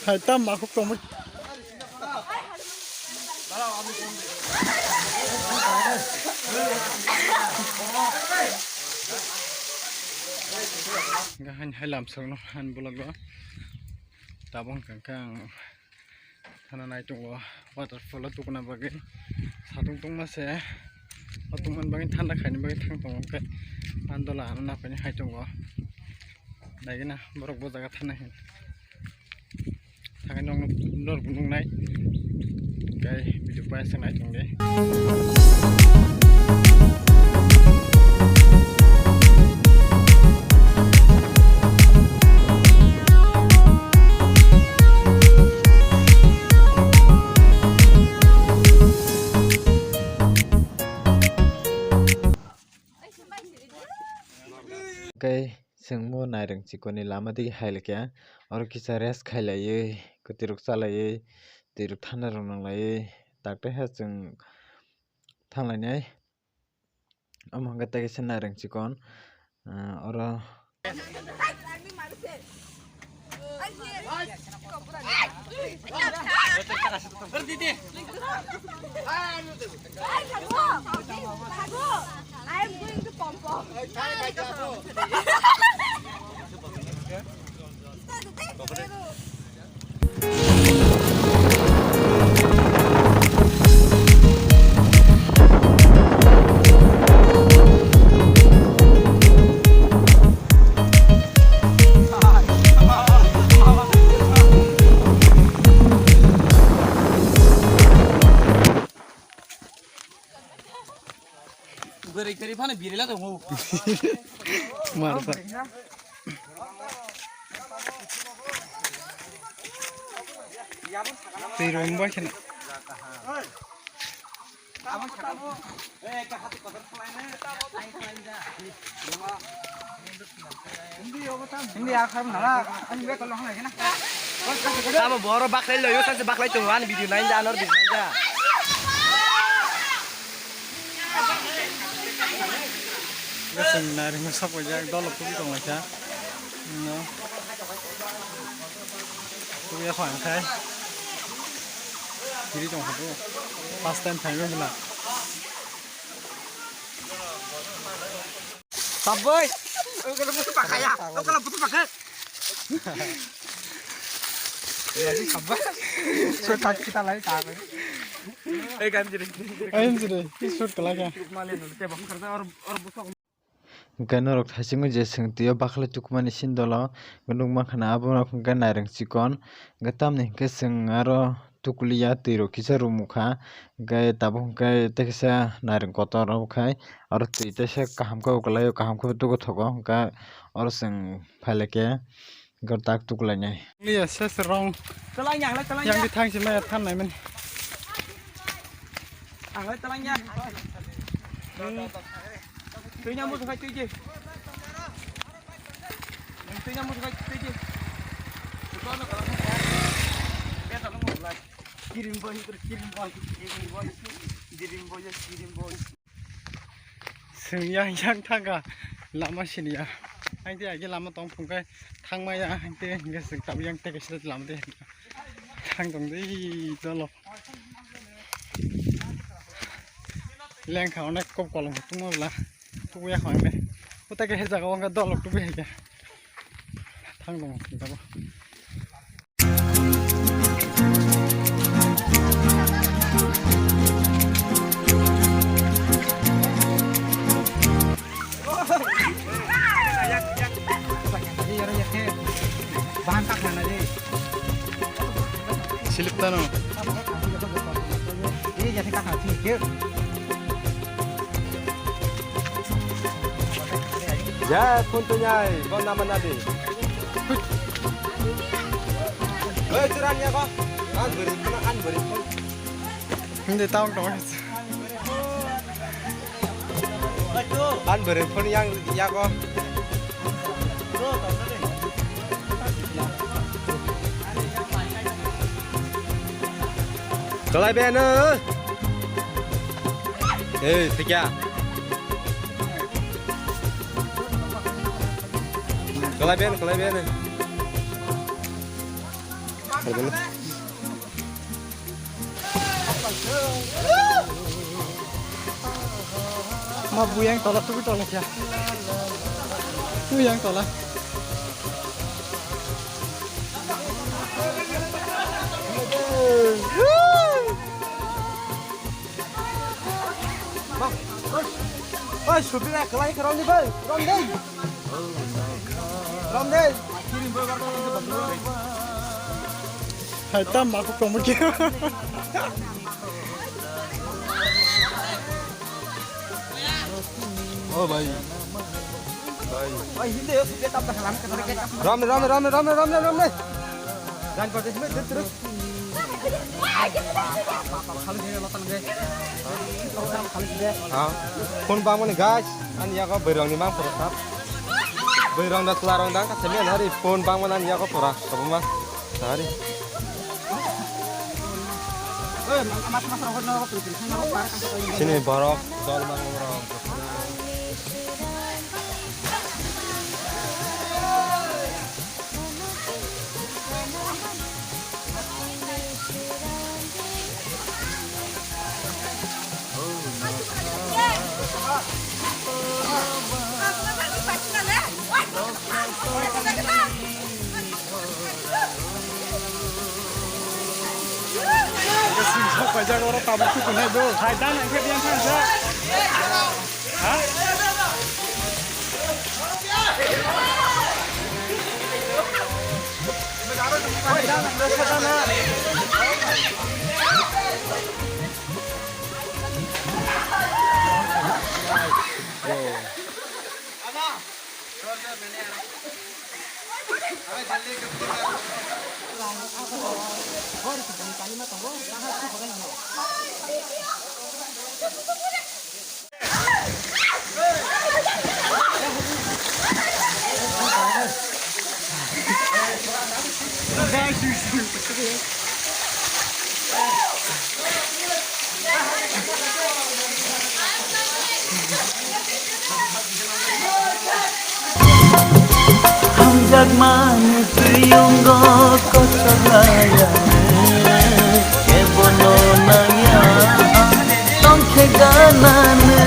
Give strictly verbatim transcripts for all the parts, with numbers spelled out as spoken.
Hai tam makhuk tongmai. Gahan hai lamsokno han bulago. Tabuk hwnkha khe ang thana nai tongo waterfall o tukuna bagwi. Satung tungma se o tungmani bagwi thanda khaini bagwi thang tongo, hwnkhe andola ano naphani hai tongo. Naigina borok bo jaga thana hin. Thangwi nokno norok bo nuknai. Tei video paisa nai tongdi. Tei Chwng bo nairwng chikon ni lama dige hai laikha, oro kisa rest khai laiwi, kwtwi rok cha laiwi, twi rok thanda rok nang laiwi, tak tei khe chwng thang lainai. Omo hwnkhe tei kaisa nairwng chikon, ah, oro. Gari gari phano birila tongo. Marsa. Twi romba kheno. Tamo boro baklai loyo, sanse baklai tongo, ani video nainda, anor video nainda. Gasing nairwng sok bai jak, dolo kubi tong lai kha. No. Kubi ya khwang khai. Kiri tong kha tu. First time phai bela. Saboi. Okala butu pakaya. Okala butu pakaya. Lagi saboi. So tak kita lagi tak. Eh, kan jadi. Ayun sih deh. Shoot kelak ya. Hwnkhe norok thaichingwi je chwng twi o bakhwlai tukumani sindolo nukmankha na, abo wngkha nairwng chikon. Hwnkhe tamni hwnkhe chwng aro tukuliya, twi rok kisa rumukha, hwnkhe tabuk hwnkhe tei kaisa nairwng kotor obo khai aro twi teisa kaham khe ukulai o, kaham khe tuku thogo, hwnkhe oro chwng phailai khe. Gor tak tuklainai. Iya, ses rong. Yang di thang sima ya than nai men. Ang lai talang ya. Tui nya musu kai tui je. Tui nya musu kai tui je. Kirim boy, kirim boy, kirim boy, kirim boy, kirim boy. Chwng yang yang thangkha lama siniya. Ang tei agi lama tong phung khe thangmaya, ang tei hwnkhe chwng tabuk yang tei kaisa lama tei thang tong di dolo. Lengkha onek kok kolom tungma bla tukuya kha ang tei. Utai khe jaga o wngkha dolo tubi hai khe thang tong tabuk. Slip tano. Ya, phone to nyai, phone nama nadi. Hei, churan ya ko. An beri phone, an beri phone. Hindi tahu dong. An beri phone yang ya ko. Kalai beno. Eh, tikya. Kalai ben, kalai ben. Ma buyang tola tubi tola kya. Buyang tola. Oi, subira kelai ke romni bai, romni. Romni. Hai tam aku kamu kya. Oh, bhai. Bhai. Oi, hindi, yo, subira tap tak lam ke. Romni, romni, romni. Jan kau deh, terus, terus. Ha, phone bangmani guys, ani yago bwrwngni mang pura sap. Bwrwng da chwla rong dang, kaisa men hari phone bangmani ani yago pura, sabuma. Hari. Sini borok, dol mang borok. Hai, dan ang khe biang thang sa. Ha? Hamjakmani twiyungo kochorlaya, kebono nangya, tongkhe ganani.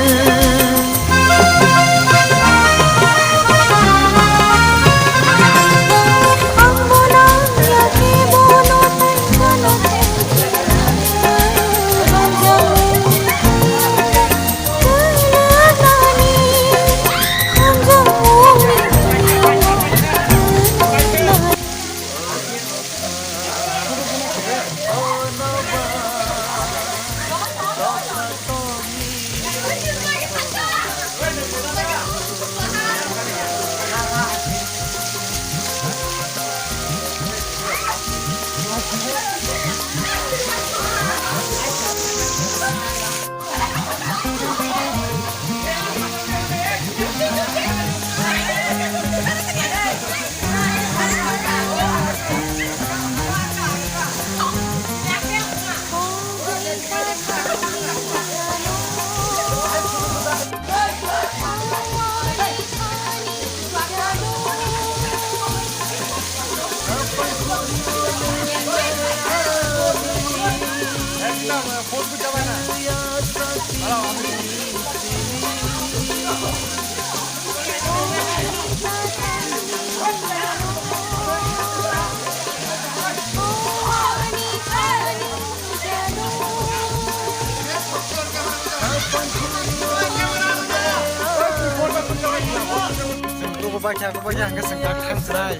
Chwng tubu bakya, tubu bakya hwnkhe chwng tak thang chwrai.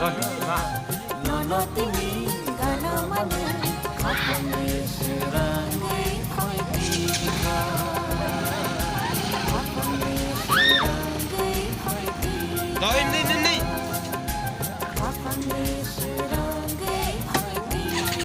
Bike jaga. Nono tini gana mani khapangni srangwi phaidi kha. Khapangni srangwi phaidi Doimni